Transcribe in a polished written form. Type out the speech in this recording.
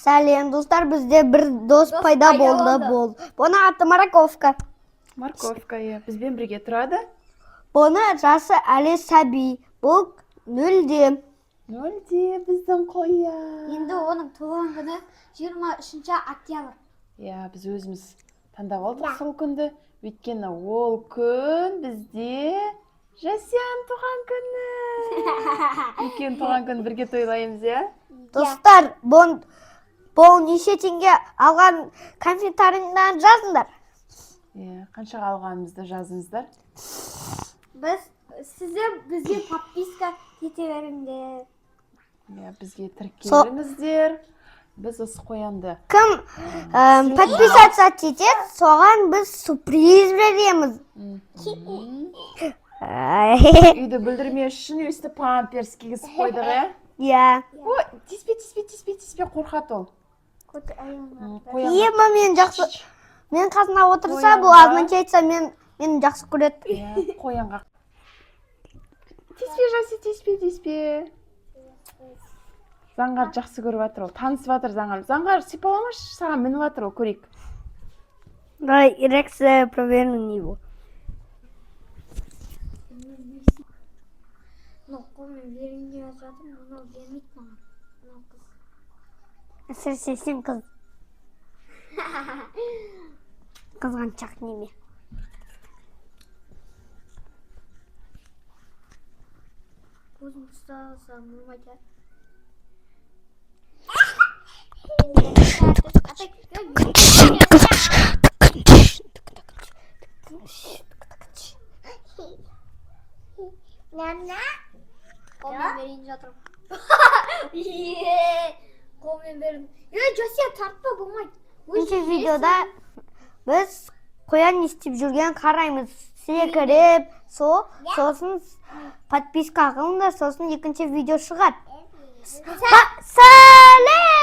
Сәлем, достар, бізде бір дос Дос пайда пайда болды. болды. Болды. Бұның аты Морковка. Морковка, иә, бізбен бірге тұрады. Бұны жасы әлі сәби. Бұл 0-де. 0-де біздің қоян. Енді оның туған күні 23 октябрь. Иә, біз өзіміз таңдап алдық сол күнді. Өйткені ол күн бізде Жасиян туған күні. Екеуінің туған күнін бірге тойлаймыз, иә? Достар, бұл неше теңге алған комментарийдан жазыңдар. Иә, қаншаға алғанымызды жазыңыздар. Біз сіздер бізге подписка ете беріңдер. Иә, бізге тіркеліңіздер. Біз осы қоянды Кім подписаться етеді, соған біз сюрприз береміз. Үйді бүлдірмес үшін өйстіп памперс кигізіп қойдық, иә? Иә. Ой, тиіспе, тиіспе, тиіспе, тиіспе, қорқады ол. Қоянға Ема мен жақсы, мен қасына отырса, бұл Қоянға. означает, мен жақсы көреді. Иә, қоянға. Тиіспе, Жаси, тиіспе, тиіспе. Заңғар жақсы көріп жатыр ол. Танысып жатыр заңғар. Заңғар, сипаламашы, саған мініп жатыр ол, көрейік. Давай, эрекция проверим его. Мынау қолмен берейін деп жатырмын, мынау бермейді маған. Мынау қыз. Әсіресе сен қыз. Қызғаншақ неме. Өзім ұстасам болмайды. Қолмен берейін жатырмын. Е, қолмен бердім. Е, Жасия, тартпа, болмайды. Бірінші видеода біз қоян не істеп жүрген қараймыз. Секіріп, сол, сосын подписка қылыңдар, сосын екінші видео шығады. Сәлем!